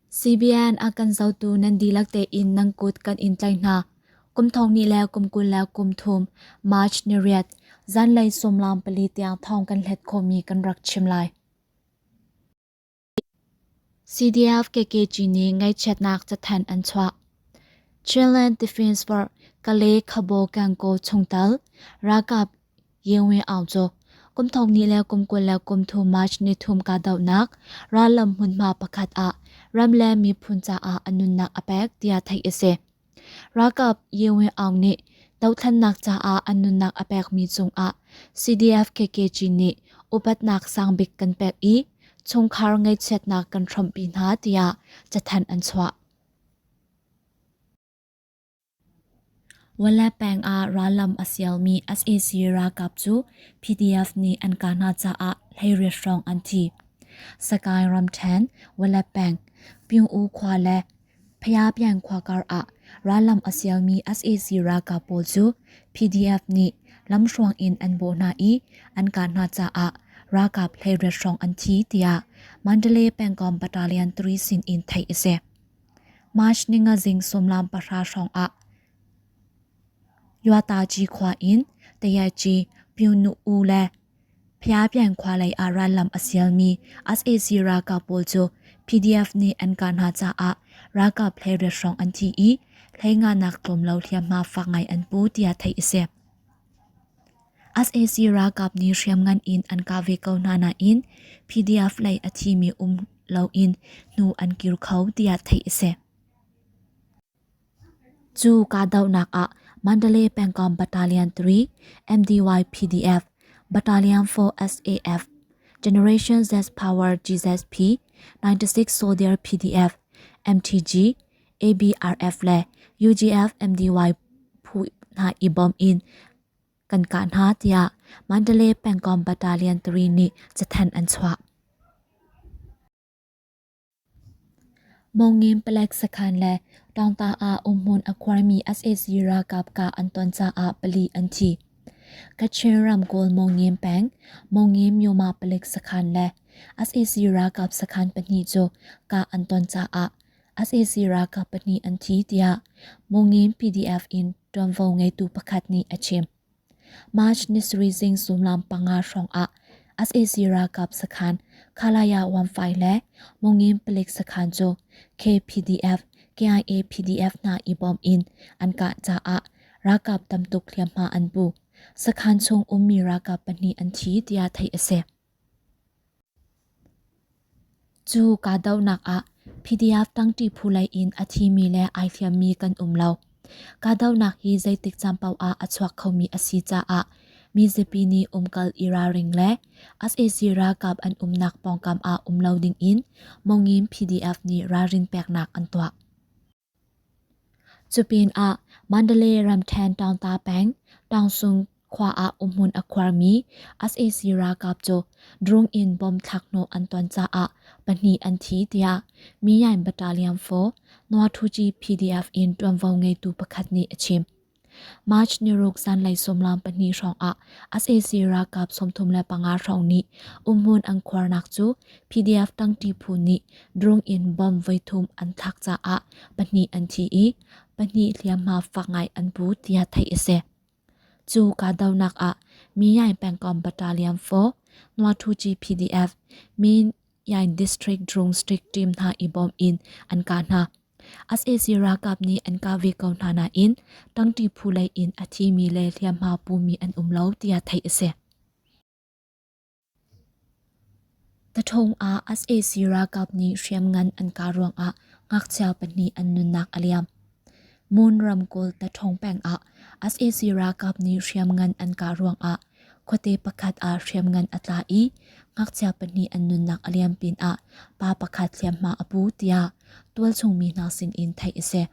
CBN a kan zotu nan dihlak tein nan kut kan in tlaih hna. Kum thong hnih le kum 23 March ni riat zanlei sawmlam pali tiang thawng kan hlet khawhmi kan rak chim lai. CDF KKG nih ngaihchiatnak cathanh an chuah. Chinland Defense Force Kale Khabo Gangaw chungtel ralkap Ye Win Aung cu kum thong hnih le kum 23 March ni thum kahdohnak rallam hmunhma pakhat ah ram le miphun caah a nunnak a pek tiah theih a si. Ralkap Ye Win Aung nih dothlennak caah a nunnak a pekmi cungah CDF KKG nih upatnak sangbik kan pek i chungkhar ngaihchiatnak kan hrawmpi hna tiah cathanh an chuah. Wala peng ah rallam a sialmi sac ralkap cu PDF nih an kah hna caah 18 hrawng an thi. Sagaing ramṭhen, Wala peng, Pyung-U khua le Phayapyan khua kar ah rallam a sialmi sac ralkap pawl cu PDF nih lamhruang in an bawh hna i an kah hna caah ralkap 18 hrawng an thi tiah Mandalay pengkomh Battalion 3 sin in theih a si. March ninga zing sawmlam pahra hrawng ah Yuataci khua in Tayaci Pyunu-u le Phayapyan khua lei ah rallam a sialmi sac ralkap pawl cu PDF nih an kah hna caah ralkap 18 hrawng an thi i 15 nak tlawm lo hliamhma fak ngai an pu tiah theih a si. Sac ralkap nih hriamngan in an kah ve ko hna nain PDF lei a thimi um loin hnu an kir kho tiah theih a si. Cu kahdohnak ah Mandalay pengkomh Battalion 3, MDY PDF, Battalion 4 SAF, Generation Z Power GZP, 96 Soldier PDF, MTG, ABRF le UGF MDY phu hna i bawm in kan kah hna tiah Mandalay pengkomh Battalion 3 nih cathanh an chuah. Mongin palek sakhan le Taungta ah umhmun a khuarmi sac ralkap kah an ton caah pali an thi. Kachin ramkulh Mongin peng Mongin Myoma palek sakhan le sac ralkap sakhan pahnih cu kah an ton caah sac ralkap pahnih an thi tiah Mongin PDF in ṭuanvo ngeitu pakhat nih a chim. March ni sarih zing suimilam panga hrawng ah sac ralkap sakhan Khalaya 15 le Mongin palik sakhan cu KPDF, KIA PDF hna i bawm in an kah caah ralkap tamtuk hliamhma an pu. Sakhan chung ummi ralkap pahnih an thi tiah theih a si. Cu kahdohnak ah PDF tangṭi phu lei in a thimi le ai hliammi kan um lo. Kahdohnak hi zeitik caan paoh ah a chuak khomi a si caah mizapi nih umkal i ralring le sac ralkap an umnak pawngkam ah um lo dingin Mongin PDF nih ralrin peknak an tuah. Cupinah Mandalay ramṭhen Taungta peng Taungsung khua ah umhmun a khuarmi sac ralkap cu drone in bomb thlakhnawh an ton caah pahnih an thi tiah Myaing Battalion 4 Nuathuci PDF in ṭuanvo ngeitu pakhat nih a chim. March niruk zanlei sawmlam pahnih hrawngah sac ralkap 35 hrawng nih umhmun an khuarnak cu PDF tangṭi phu nih drone in bomb voithum an thlak caah pahnih an thi i pahnih hliamhma fak ngai an pu tiah theih a si. Cu kahdohnak ah Myaing pengkomh Battalion 4, Nuathuci PDF, Myaing District Drone Strike Team hna i bawm in an kah hna. Sac ralkap nih an kah ve ko hna nain tangṭi phu lei in a thimi le hliamhma pumi an um lo tiah theih a si. Taṭhawng ah sac ralkap nih hriamngan an kah ruangah ngakchia pahnih an nunnak a liam. Mon ramkulh Taṭhawng peng ah sac ralkap nih hriamngan an kah ruangah khuate pakhat ah hriamngan a tla i ngakchia pahnih an nunnak a liam pinah pa pakhat hliamhma a pu tiah tualchung mi hna sinin theih a si.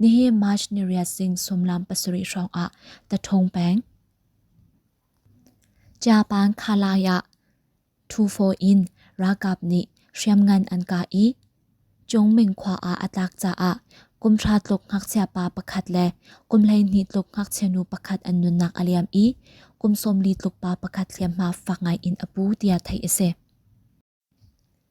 Nihin March ni riat zing sawmlam pasarih hrawngah Taṭhawng peng Japan Khalai ah 24 in ralkap nih hriamngan an kah i Chungming khua ah a tlak caah kum hra tluk ngakchia pa pakhat le kum 12 tluk ngakchia nu pakhat an nunnak a liam i kum 40 tluk pa pakhat hliamhma fak ngai in a pu tiah theih a si.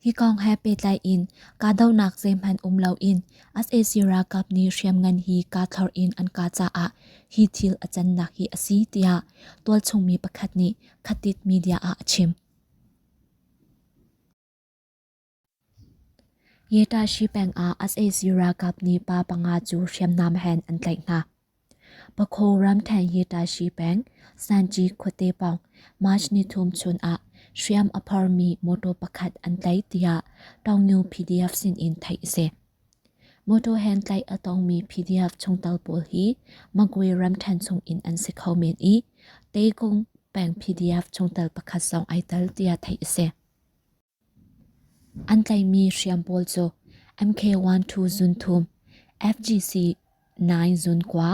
Hi kong he pehtlai in kahdohnak zeihmanh um loin sac ralkap nih hriamngan hi kahthlorh in an kah caah hi thil a cannak hi a si tiah tualchung mi pakhat nih Khatit media ah a chim. Yetashi peng ah sac ralkap nih pa panga cu hriamnam he an tlaih hna. Pakho ramṭhen Yetashi peng Sanchi khuate pawng March nithum chun ah hriam a phormi mawṭaw pakhat an tlaih tiah Taungyu PDF sinin theih a si. Mawṭaw hen tlaih a tongmi PDF chungtel pawl hi Magwe ramṭhen chungin an si kho men i Taekung peng PDF chungtel pakhat zong ai tel tiah theih a si. An tlaihmi hriam pawl cu MK12 zun thum, FGC 9 zun kua,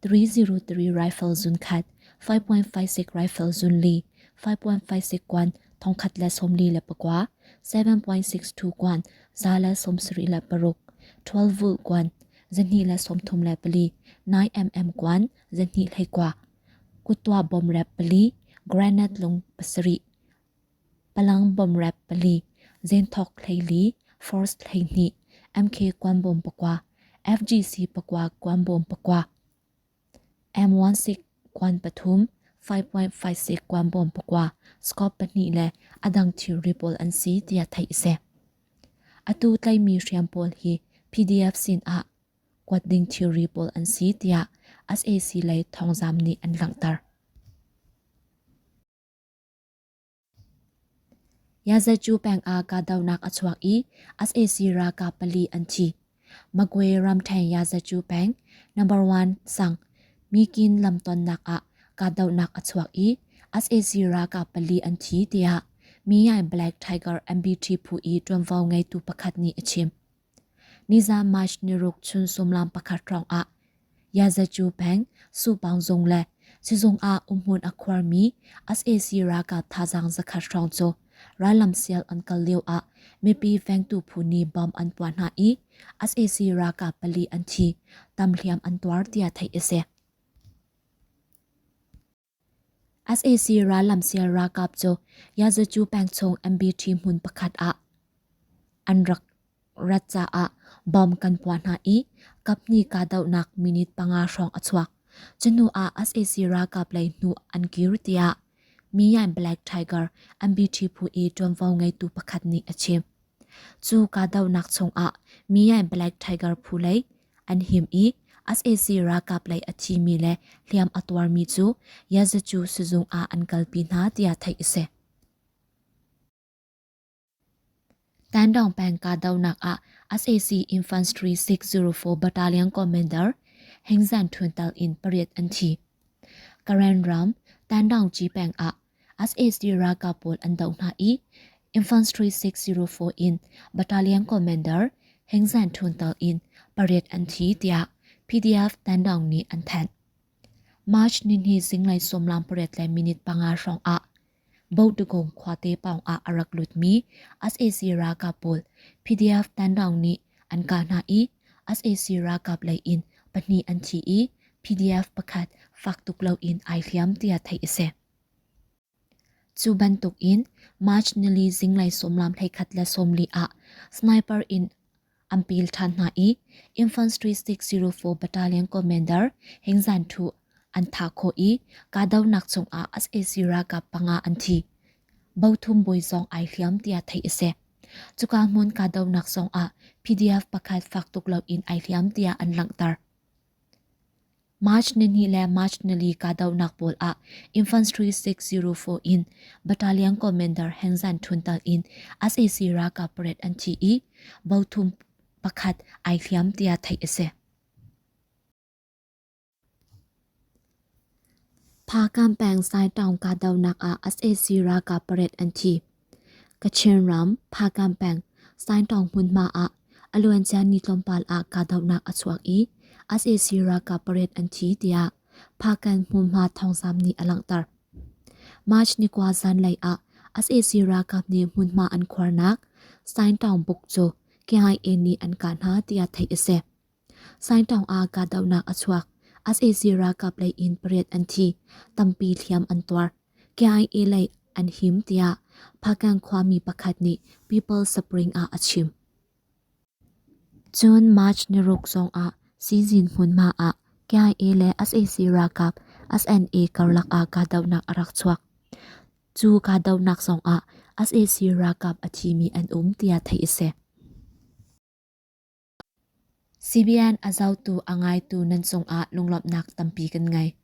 303 rifle zun khat, 5.56 rifle zun li, 5.56 kuan 1149, 7.62 kuan 176, 12 volt kuan 234, 9mm kuan 221, kuttuah bomb rep pali, granite lung pasarih, Palang bomrep pali, Zenthok 14, Force 12, MK Kuanbawm pakua, FGC pakua Kuanbawm pakua, M16 kuan pathum, 5.56 kuanbawm pakua, scope pahnih le a dang thilri pawl an si tiah theih a si. Atu tlaihmi hriam pawl hi PDF sin ah kuat ding thilri pawl an si tiah sac lei thawngzam nih an langhter. Yazacu peng ah kahdohnak a chuak i sac ralkap pali an thi. Magwe ramṭhen Yazacu peng No. 1 sang Mikin lamtonnak ah kahdohnak a chuak i sac ralkap pali an thi tiah Miyai Black Tiger MBT phu i ṭuanvo ngeitu pakhat nih a chim. Nizan March niruk chun sumlam pakhat hrawng ah Yazacu peng Supaung zung le sizung ah umhmun a khuarmi sac ralkap thazaang zakhat hrawng cu rallam sial an kal lio ah mipi vengtu phu nih bomb an puah hna i sac ralkap pali an thi, tam hliam an tuar tiah theih a si. Sac rallamsial ralkap cu Yazacu peng chung MBT hmun pakhat ah an rak rat caah bomb kan puah hna i kaphnih kahdohnak minute panga hrawng a chuak. Cu hnu ah sac ralkap lei hnu an kir tiah Miyan Black Tiger MBT phu i ṭuanvo ngeitu pakhat nih a chim. Cu kahdohnak chungah Miyan Black Tiger phu lei an him i sac ralkap lei a thimi le hliam a tuarmi cu Yazacu sizung ah an kalpi hna tiah theih a si. Tandong peng kahdohnak ah sac Infantry 604 Battalion Commander Hengzan Thun tal in pariat an thi. Karen ram Tandong-Ci peng ah sac ralkap pawl an doh hna i Infantry 604 in Battalion Commander Hengzan Thun tal in pariat an thi tiah PDF Tandong nih an thanh. March nihnih zinglei sawmlam pariat le minute panga hrawng ah Bohdugong khuate pawng ah a rak lutmi sac ralkap pawl PDF Tandong nih an kah hna i sac ralkap lei in pahnih an thi i PDF pakhat fak tuk loin ai hliam tiah theih a si. Cu bantuk in March nili zinglei sawmlam hleikhat le sawmli ah sniper in an pil ṭhan hna i Infantry 604 Battalion Commander Hengzan Thu an thah khawh i kahdohnak chungah sac ralkap panga an thi. Bothum bawi zong ai hliam tiah theih a si. Cuka hmun kahdohnak zongah PDF pakhat fak tuk loin ai hliam tiah an langhter. March nihnih le March nili kahdohnak pawl ah Infantry 604 in Battalion Commander Hengzan Thuntal in sac ralkap pariat an thi i bothum pakhat ai hliam tiah theih a si. Phakam peng Saitaung kahdohnak ah sac ralkap pariat an thi. Kachin ram Phakam peng Saitaung hmunhma ah a luancia ni tlawmpal ah kahdohnak a chuak i sac ralkap pariat an thi tiah Phakam hmunhma thawngzam nih a langhter. March ni kua zanlei ah sac ralkap nih hmunhma an khuarnak Saitaung buk cu KIA nih an kah hna tiah theih a si. Saingṭaung ah kahdohnak a chuak. Sac ralkap lei in pariat an thi, tampi hliam an tuar. KIA lei an him tiah Phakang khuami pakhat nih People Spring ah a chim. Cun March niruk zongah sizin hmunhma ah KIA le sac ralkap SNA karlak ah kahdohnak a rak chuak. Cu kahdohnak zongah sac ralkap a thimi an um tiah theih a si. CBN a zohtu a ngaitu nan cungah lunglawmhnak tampi kan ngei.